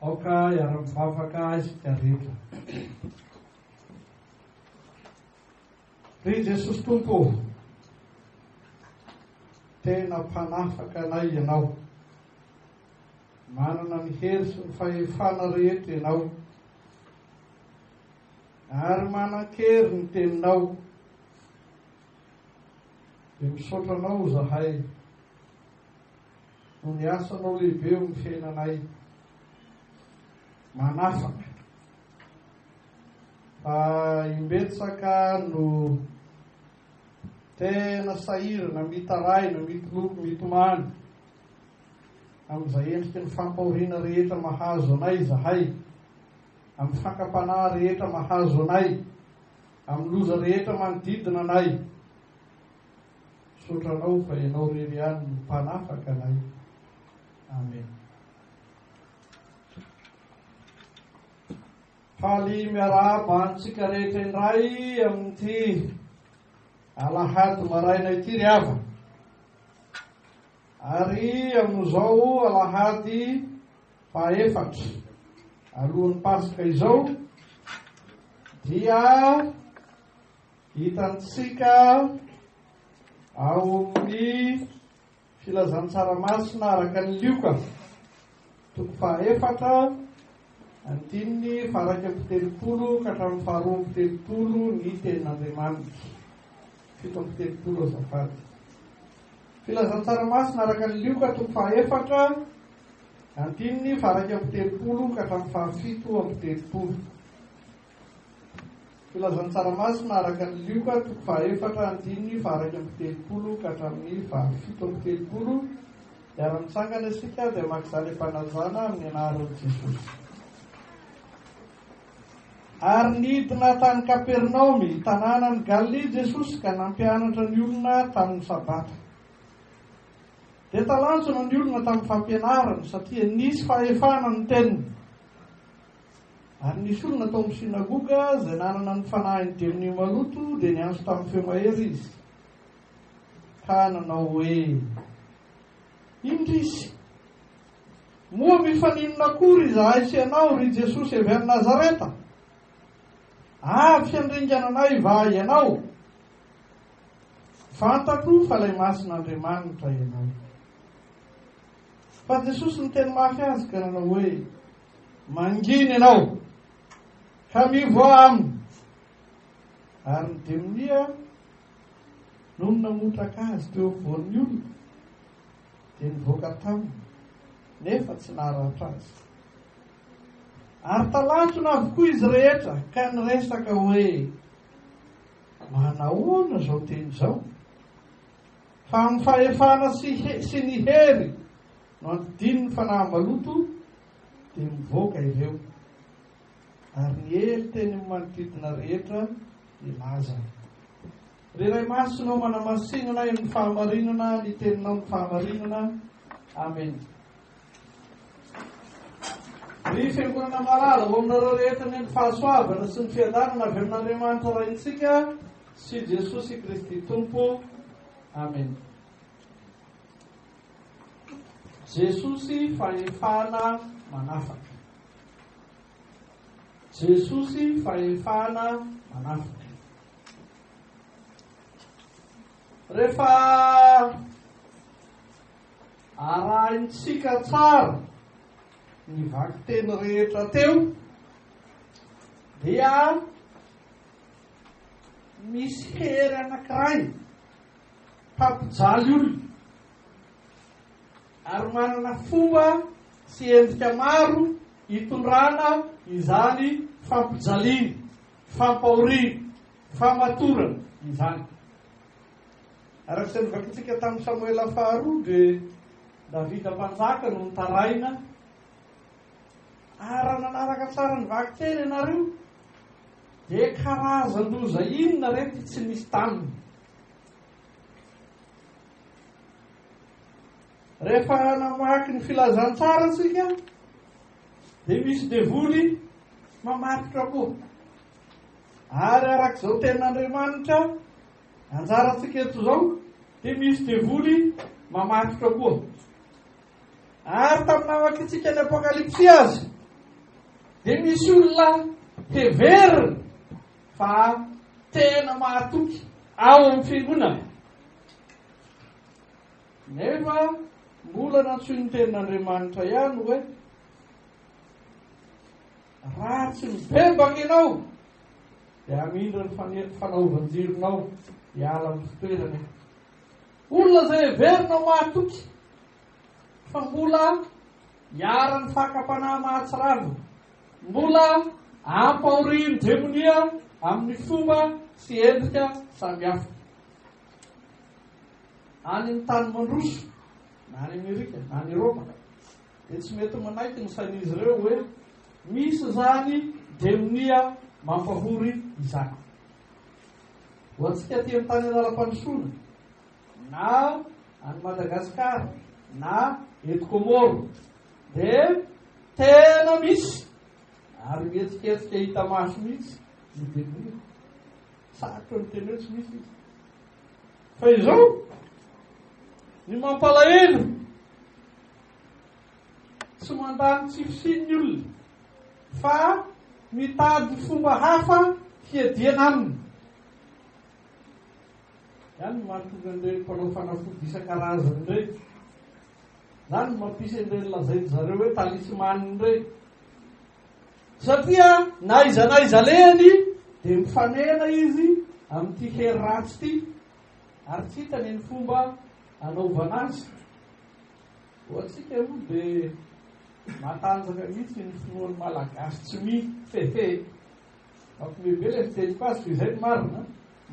Aoka hiara-mivavaka isika rehetra. Ry Jesosy Tompo ô, tena mpanafaka anay Ianao. Manana ny hery sy ny fahefana rehetra Ianao. Ary manan-kery ny teninao. Dia misaotra Anao izahay noho ny asanao lehibe eo amin'ny fiainanay. Manafaka. Fa imbetsaka no tena sahirana, mitaraina, mitoloko, mitomany amin'izay endriky ny fampahoriana rehetra mahazo anay izahay, amin'ny fakam-panahy rehetra mahazo anay, amin'ny loza rehetra manodidina anay. Misaotra anao fa ianao irery ihany no mpanafaka anay. Amen. Faly miarahaba antsika rehetra indray amin'ity alahady maraina ity ry havana. Ary amin'izao alahady fahaefatra alohan'ny Paska izao dia hitantsika ao amin'ny Filazantsara Masina araka an'i Lioka, toko fahaefatra, andininy faha-31 ka hatramin'ny faha-32 ny Tenin'Andriamanitra. 37 azafady. Filazantsara Masina araka an'i Lioka, toko fahaefatra, andininy faha-31 ka hatramin'ny faha-37. Filazantsara Masina araka an'i Lioka, toko fahaefatra, andininy faha-31 ka hatramin'ny faha-37. Hiara-mitsangana isika dia hamaky izany am-panajana amin'ny anaran'i Jesosy. Ary nidina tany Kapernaomy, tanànan'i Galilia, Jesosy ka nampianatra ny olona tamin'ny Sabata. Dia talanjona ny olona tamin'ny fampianarany, satria nisy fahefana ny teniny. Ary nisy olona tao amin'ny synagoga izay nanana ny fanahin'ny demonia maloto, dia niantso tamin'ny feo mahery izy, ka nanao hoe, Indrisy! Moa mifaninona akory izahay sy ianao, ry Jesosy avy any Nazareta? Avy handringana anay va ianao? Fantatro fa ilay Masin'Andriamanitra ianao. Fa Jesosy niteny mafy azy ka nanao hoe, Mangina ianao, ka mivoaha aminy. Ary ny demonia, nony namotraka azy teo afovoan'ny olona, dia nivoaka taminy, nefa tsy naharatra azy. Ary talanjona avokoa izy rehetra, ka niresaka hoe, Manahoana izao teny izao? Fa amin'ny fahefana sy, sy ny hery no andidian'ny fanahy maloto, dia mivoaka ireo, ary niely teny amin'ny manodidina rehetra ny lazany. Ry Ray Masina ô, manamasina anay amin'ny fahamarinana, ny teninao ny fahamarinana. Amen. Ry Fiangonana malala, ho aminareo rehetra anie ny fahasoavana sy ny fiadanana avy amin'Andriamanitra Raintsika sy Jesosy Kristy Tompo. Amen. Jesosy fahefana manafaka. Jesosy fahefana manafaka. Rehefa arahintsika tsara ny vakiteny rehetra teo dia misy hery anankiray mpampijaly olona ary manana fomba sy endrika maro hitondrana izany fampijaliana, fampahoriana, famatorana izany. Araka izay novakintsika tamin'ny Samoela faharoa dia Davida mpanjaka no nitaraina. Ary raha nanaraka tsara ny vakiteny ianareo dia karazan-doza inona re ty tsy nisy taminy? Rehefa namaky ny filazantsara tsika dia misy devoly mamatotra koa. Ary arak'izao tenin'Andriamanitra anjarantsika eto izao dia misy devoly mamatotra koa. Ary tamin'ny namakintsika ny Apokalypsy azy. Dia misy olona heverina fa tena mahatoky ao amin'ny fiangonana. Nefa mbola nantsoin'ny tenin'Andriamanitra ihany hoe raha tsy mibebaka ianao dia hamindra ny fanaovan-jironao hiala amin'ny fitoerany. Olona izay heverina ho mahatoky fa mbola iharan'ny fakam-panahy mahatsiravina, mbola ampahorian'ny demonia amin'ny fomba sy endrika samihafa. Any amin'ny tany mandroso, na any Amerika, na any Eropa, dia tsy mety manaiky ny sain'izy ireo hoe misy izany demonia mampahory izany. Ho antsika aty amin'ny tany an-dalam-pandrosoana, na any Madagasikara, na eto Komoro, dia tena misy ary mihetsiketsika hita maso mihitsy ny demonia. Sarotra ny teny hoe tsy misy izy. Fa izao, ny mampalahelo, tsy mandany tsy fisiany ny olona, fa mitady fomba hafa hiadiana aminy. Izany no mahatonga an'ireny mpanao fanafody isan-karazany ireny. Izany no mampisy an'ireny lazain-dry zareo hoe talisman ireny. Satria na aiza na aiza alehany dia mifanena izy amin'ity hery ratsy ity ary tsy hitany ny fomba anaovana azy. Ho antsika moa dia matanjaka mihitsy ny finoan'ny Malagasy tsy mino. Hehe. Mampiomehy be ilay fiteniko azy fa izay no marina.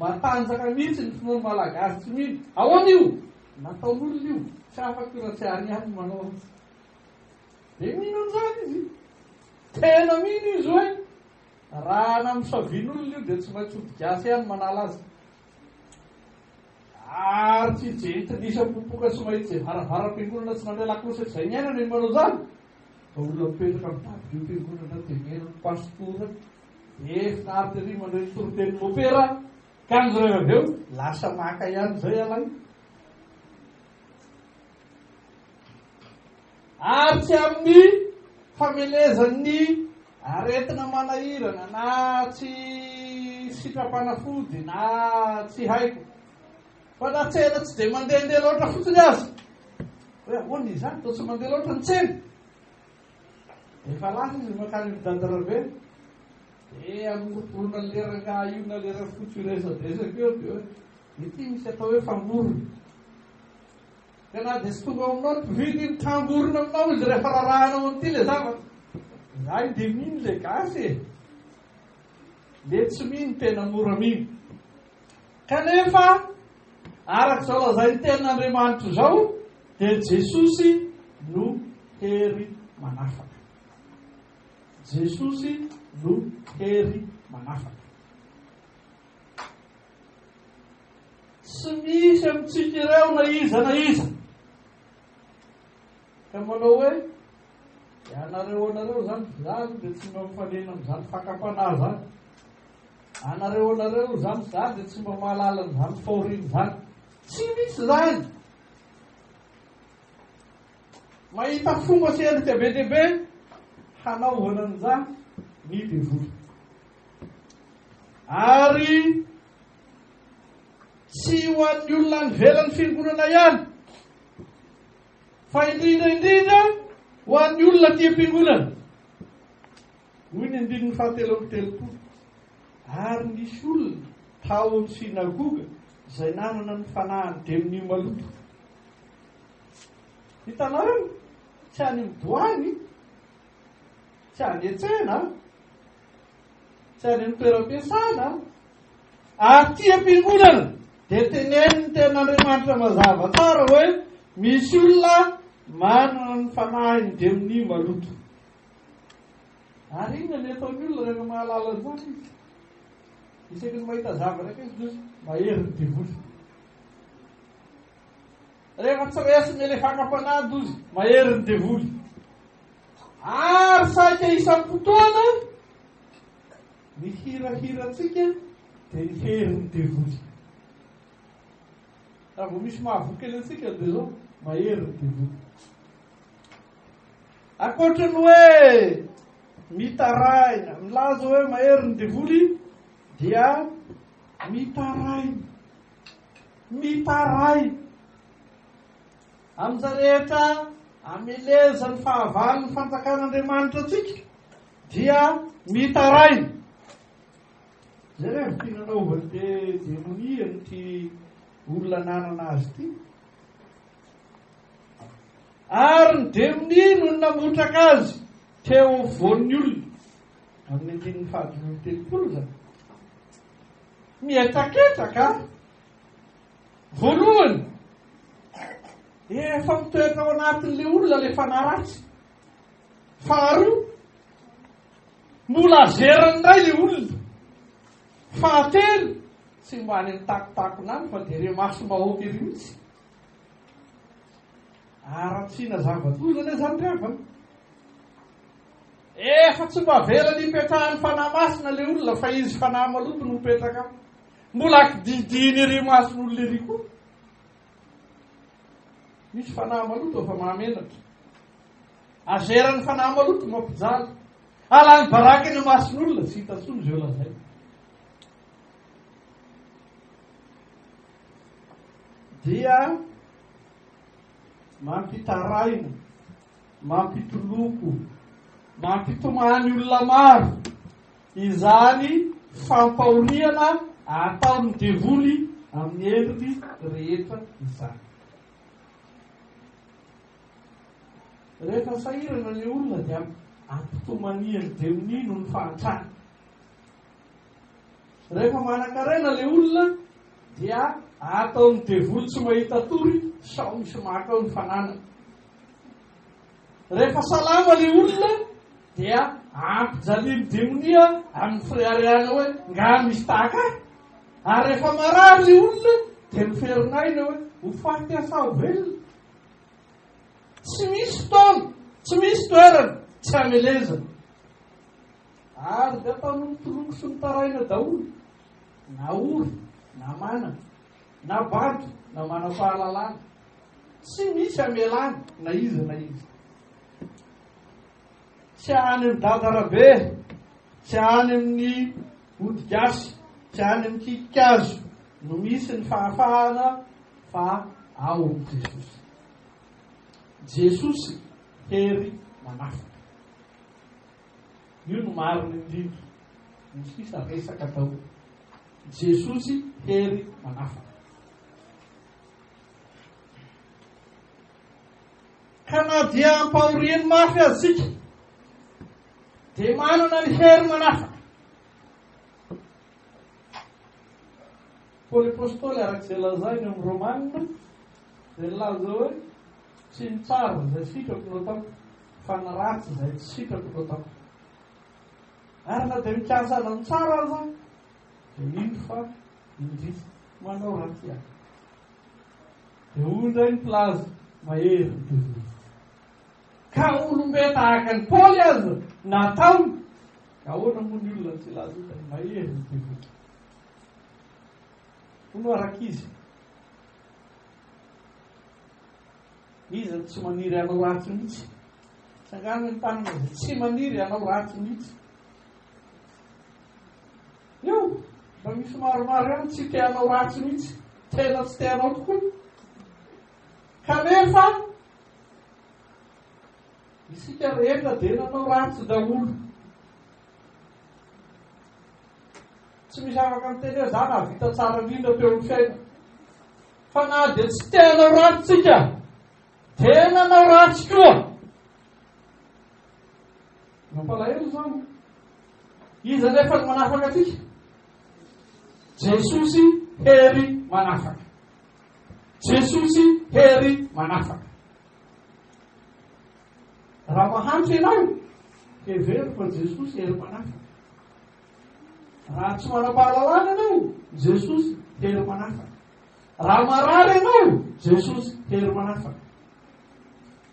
Matanjaka mihitsy ny finoan'ny Malagasy tsy mino. Ahoana io? Nataon'olona io. Tsy afaka io raha tsy ary ihany no manao azy. Dia mino an'izany izy. Tena mino izy hoe raha namosavian'olona io dia tsy maintsy ody gasy ihany manala azy. Ary tsy jentilisa popoka tsy mahitsy izay varavaram-piangonana tsy nandray lakolosy hatr'izay niainana ny manao izany. Fa olona mipetraka amin'ny dabilio-piangonana tenenan'ny pastora, dia finaritra ery mandre ny toritenin'ny mopera, kanjo rehefa avy eo lasa maka ihany izay ialahy. Ary tsy amin'ny famelezan'ny aretina manahirana na tsy sitram-panafody na tsy haiko. Fa na tsena tsy dia mandehandeha loatra fotsiny aza. Hoe ahoana izany? Toa tsy mandeha loatra ny tsena. Efa lasa izy mankany amin'ny Dada Rabe. Dia amoromporona an'ilay rangahy io na ilay rafotsy io resadresaka eo dia hoe ity misy atao hoe fangorona. Ka na dia tsy tonga ao aminao ny mpividy, mitangorona aminao izy rehefa rarahanao an'ity ilay zavatra. Izahay dia mino ilay gasy e. Ilay tsy mino tena mora mino. Kanefa, araka izao lazain'ny Tenin'Andriamanitra izao, dia Jesosy no hery manafaka. Jesosy no hery manafaka. Tsy misy amintsika ireo na iza na iza ka manao hoe ianareo anareo zany zany dia tsy mba mifanena amin'izany fakam-panahy zany. Anareo anareo zany zany dia tsy mba mahalala an'izany fahoriana izany. Tsy misy zany. Mahita fomba sy endrika be dia be hanaovana an'izany ny devoly. Ary tsy ho an'ny olona any ivelan'ny fiangonana ihany, fa indrindra indrindra ho an'ny olona aty am-piangonana. Hoy ny andininy fahatelo amby telopolo, Ary nisy olona tao amin'ny synagoga izay nanana ny fanahin'ny demonia maloto. Hitanareo? Tsy any amin'ny doany, tsy any an-tsena, tsy any amin'ny toeram-piasana, ary aty am-piangonana dia tenenin'ny Tenin'Andriamanitra mazava tsara hoe misy olona manana ny fanahin'ny demonia maloto. Ary inona ny ataon'ny olona rehefa mahalala an'izany izy? Isaky ny mahita zavatra kely izy dia mahery ny devoly. Rehefa tsy resiny ilay fakam-panahy izy, mahery ny devoly. Ary saika isam-potoana ny hirahirantsika dia ny herin'ny devoly. Raha vao misy mahavoa kely antsika dia izao, mahery ny devoly. Ankoatra ny hoe mitaraina, milaza hoe mahery ny devoly dia mitaraina. Mitaraina. Amin'izay rehetra amelezan'ny fahavalon'ny fanjakan'Andriamanitra antsika dia mitaraina. Izay re avy ity nanaovan'ny demonia an'ity olona nanana azy ity. Ary ny demonia no namotraka azy teo afovoan'ny olona. Amin'ny andininy fahadimy amby telopolo izany. Mihetraketraka voalohany efa mitoetra ao anatin'ilay olona ilay fanahy ratsy. Faharoa, mbola azerany indray ilay olona. Fahatelo, tsy mba any amin'ny takotakona any fa dia ireo masom-bahoaka ery mihitsy. Haratsiana zava-doza anie izany ry havana. Efa tsy mba avelany hipetrahan'ny Fanahy Masina ilay olona fa izy fanahy maloto no mipetraka ao. Mbola kididiny ery mason'olona ery koa. Misy fanahy maloto fa mahamenatra. Azeran'ny fanahy maloto mampijaly. Alany baraka eny mason'olona tsy hita intsony izay lazainy. Dia mampitaraina, mampitoloko, mampitomany olona maro izany fampahoriana ataon'ny devoly amin'ny endriny rehetra izany. Rehefa sahirana ny olona dia ampitomanian'ny demonia noho ny fahantrany. Rehefa manankarena ilay olona dia ataon'ny devoly tsy mahita tory sao misy maka ao ny fananany. Rehefa salama ilay olona dia ampijalian'ny demonia amin'ny fireharehana hoe nga misy tahaka ahy. Ary rehefa marary ilay olona dia miferinaina hoe ho faty aho sa ho velona. Tsy misy fotoana, tsy misy toerana, tsy hamelezana. Ary dia ataony mitoloko sy mitaraina daholo, na ory, na manana, na bado, na manam-pahalalana. Tsy misy hamelana na iza na iza. Tsy any amin'i Dada Rabe, tsy any amin'ny ody gasy, tsy any amin'ny kikikazo no misy ny fahafahana fa ao amin'i Jesosy. Jesosy hery manafaka. Io no marina indrindra. Ny sisa resaka daholo. Jesosy hery manafaka. Ka na dia ampahoriany mafy aza isika, dia manana ny hery manafaka. Paoly Apostoly araka izay lazainy amin'ny Romana dia nilaza hoe tsy ny tsara izay sitrako no ataoko fa ny ratsy izay tsy sitrako no ataoko. Ary na dia mikasa hanao ny tsara aza dia indro fa indrisy manao ratsy ihany. Dia hoy indray ny mpilaza mahery ny devoly. Ka olombe tahaka an'i Paoly aza nataony, ahoana moa ny olona tsy hilaza hoe mahery ny devoly? Hono arak'izy. Iza no tsy maniry hanao ratsy mihitsy? Tsangano ny tanana izay tsy maniry hanao ratsy mihitsy. Io, mba misy maromaro ihany tsy te hanao ratsy mihitsy. Tena tsy te hanao tokoa. Kanefa, isika rehetra dia nanao ratsy daholo. Tsy misy afaka miteny hoe za nahavita tsara indrindra teo amin'ny fiainana. Fa na dia tsy te hanao ratsy tsika, dia nanao ratsy koa. Mampalahelo izany. Iza nefa no manafaka antsika? Jesosy hery manafaka. Jesosy hery manafaka. Raha mahantra ianao, hevero fa Jesosy hery manafaka. Raha tsy manam-pahalalana ianao, Jesosy hery manafaka. Raha marary ianao, Jesosy hery manafaka.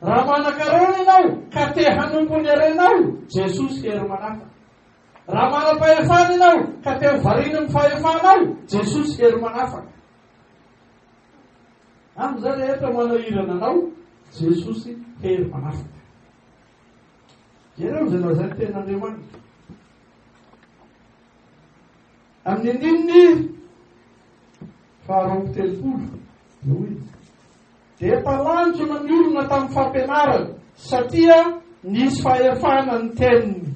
Raha manan-karena ianao ka te hanompo ny harenao, Jesosy hery manafaka. Raha manam-pahefana ianao ka te ho variana amin'ny fahefanao, Jesosy hery manafaka. Amin'izay rehetra manahirana anao, Jesosy hery manafaka. Jereo izay lazain'ny tenin'Andriamanitra. Amin'ny andininy faha-32, dia hoy izy, Dia talanjona ny olona tamin'ny fampianarany, satria nisy fahefana ny teniny.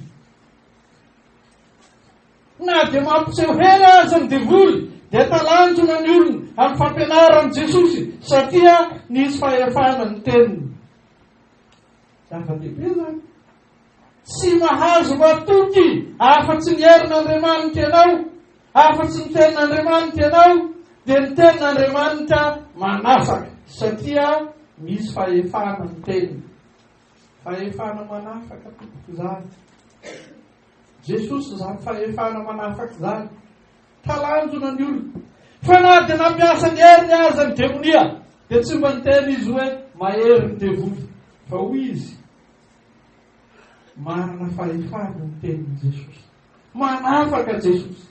Na dia mampiseho hery aza ny devoly, dia talanjona ny olona amin'ny fampianaran'i Jesosy, satria nisy fahefana ny teniny. Zava-dehibe izany. Tsy mahazo matoky afa-tsy ny herin'Andriamanitra ianao, afa-tsy ny tenin'Andriamanitra ianao, dia ny tenin'Andriamanitra manafaka, satria misy fahefana ny teniny. Fahefana manafaka tompoko izany. Jesosy izany fahefana manafaka izany. Talanjona ny olona. Fa na dia nampiasa ny heriny aza ny demonia, dia tsy mba niteny izy hoe mahery ny devoly. Fa hoy izy, manana fahefana ny tenin'i Jesosy. Manafaka Jesosy.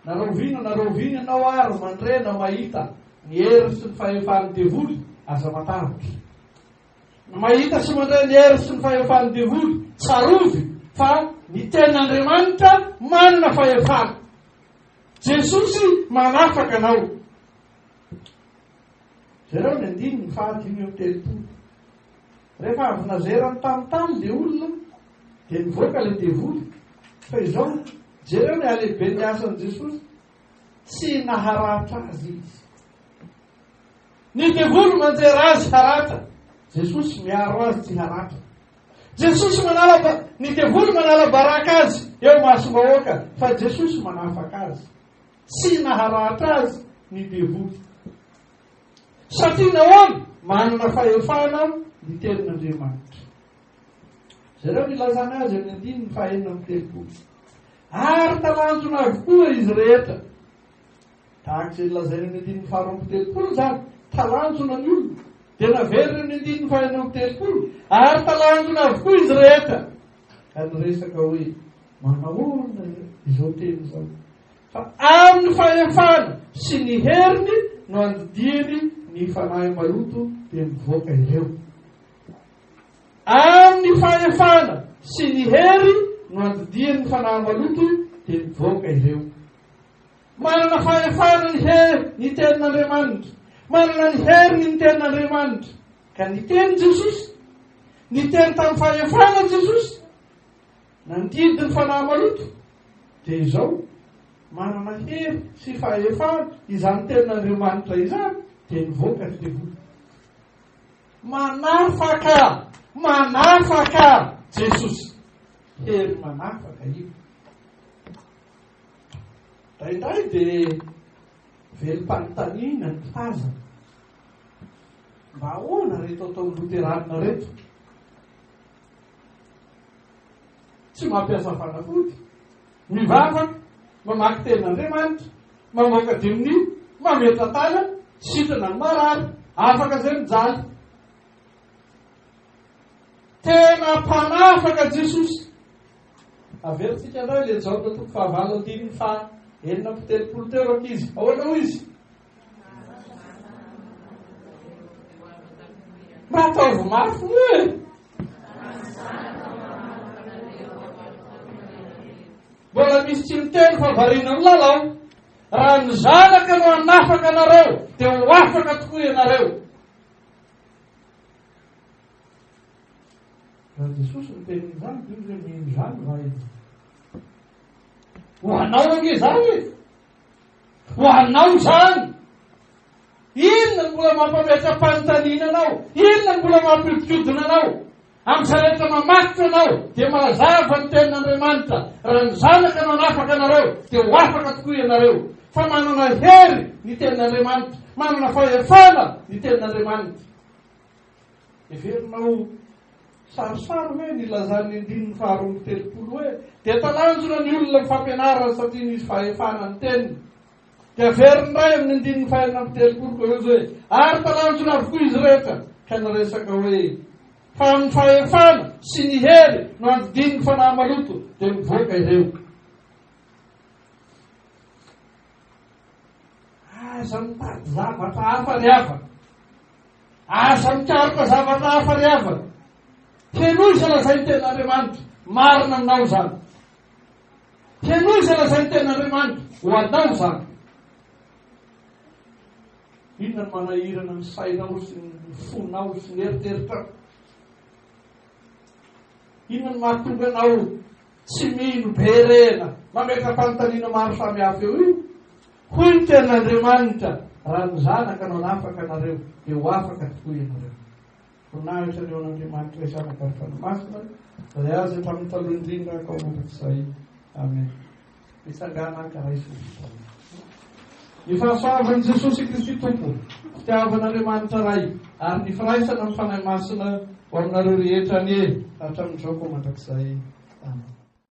Na rahoviana na rahoviana ianao ary mandre na mahita ny hery sy ny fahefan'ny devoly, aza matahotra. Mahita sy mandray ny hery sy ny fahefan'ny devoly, tsarovy fa ny tenin'Andriamanitra manana fahefana. Jesosy manafaka anao. Jereo ny andininy faha 35. Rehefa avy nazerany tamin'ny tany le olona, dia nivoaka le devoly. Fa izao, jereo ny halehiben'ny asan'i Jesosy, tsy naharatra azy izy. Ny devoly manjera azy haratra, Jesosy miaro azy tsy haratra. Jesosy manala ny devoly manala baraka azy eo imasom-bahoaka fa Jesosy manafaka azy. Tsy naharatra azy ny devoly. Satria nahoana? Manana fahefana ny tenin'Andriamanitra. Zareo nilazana azy amin'ny andininy fahenina amby telopolo. Ary talanjona avokoa izy rehetra. Tahaka izay nolazaina amin'ny andininy faha-32 izany, talanjona ny olona. Dia naverina amin'ny andininy faha-36, ary talanjona avokoa izy rehetra. Ka niresaka hoe, Manahoana izao teny izao? Fa amin'ny fahefana sy ny heriny no andidiany ny fanahy maloto dia mivoaka ireo. Amin'ny fahefana sy ny hery no andidiany ny fanahy maloto dia mivoaka ireo. Manana fahefana ny hery ny tenin'Andriamanitra. Manana ny heriny ny tenin'Andriamanitra. Ka niteny Jesosy. Niteny tamin'ny fahefana Jesosy. Nandidy ny fanahy maloto. Dia izao, manana hery sy fahefana izany tenin'Andriamanitra izany, dia nivoaka ny devoly. Manafaka! Manafaka Jesosy. Hery manafaka io. Indraindray dia velom-panontaniana ny mpitazana. Mba ahoana reto ataon'ny Loteranina reto? Tsy mampiasa fanafody, mivavaka, mamaky tenin'Andriamanitra, mamoaka demonia, mametra-tanana, sitrana ny marary, afaka izay mijaly. Tena mpanafaka Jesosy. Averintsika indray ilay Jaona toko fahavalo andininy faha 36 teo rankizy. Ahoana hoy izy? Mba ataovy mafy moa e! Mbola misy tsy miteny fa variana milalao. Raha ny zanaka no hanafaka anareo dia ho afaka tokoa ianareo. Raha Jesosy niteny an'izany dia hoe mino izany va ianao? Ho anao ange izany e! Ho anao izany! Inona no mbola mampametra-panontaniana anao? Inona no mbola mampiodikodina anao? Amin'izay rehetra mamatotra anao dia mazava ny tenin'Andriamanitra, raha ny Zanaka no hanafaka anareo dia ho afaka tokoa ianareo. Fa manana hery ny tenin'Andriamanitra, manana fahefana ny tenin'Andriamanitra. Heverinao sarisary ve ny ilazan'ny andininy faha-32 hoe, Dia talanjona ny olona ny fampianarany satria nisy fahefana ny teniny? Dia averiny indray amin'ny andininy faha-36 koa izy hoe, Ary talanjona avokoa izy rehetra, ka niresaka hoe, Fa amin'ny fahefana sy ny hery no andidian'ny fanahy maloto, dia mivoaka ireo. Aza mitady zavatra hafa ry havana. Aza mikaroka zavatra hafa ry havana. Henoy izay lazain'ny Tenin'Andriamanitra. Marina aminao izany. Henoy izay lazain'ny Tenin'Andriamanitra. Ho anao izany. Inona no manahirana ny sainao sy ny fonao sy ny eritreritrao? Inona no mahatonga anao tsy mino be rena, mametra-panontaniana maro samihafa eo io? Hoy ny Tenin'Andriamanitra, Raha ny Zanaka no hanafaka anareo, dia ho afaka tokoa ianareo. Voninahitra ny ho an'Andriamanitra Ray Zanaka ary Fanahy Masina, izay azy hatramin'ny taloha indrindra ka ho mandrakizay. Amen. Mitsangàna ka raiso ny fitahiana. Ny fahasoavan'i Jesosy Kristy Tompo, fitiavan'Andriamanitra Ray, ary ny firaisana amin'ny Fanahy Masina ho aminareo rehetra anie hatramin'izao ka ho mandrakizay. Amen.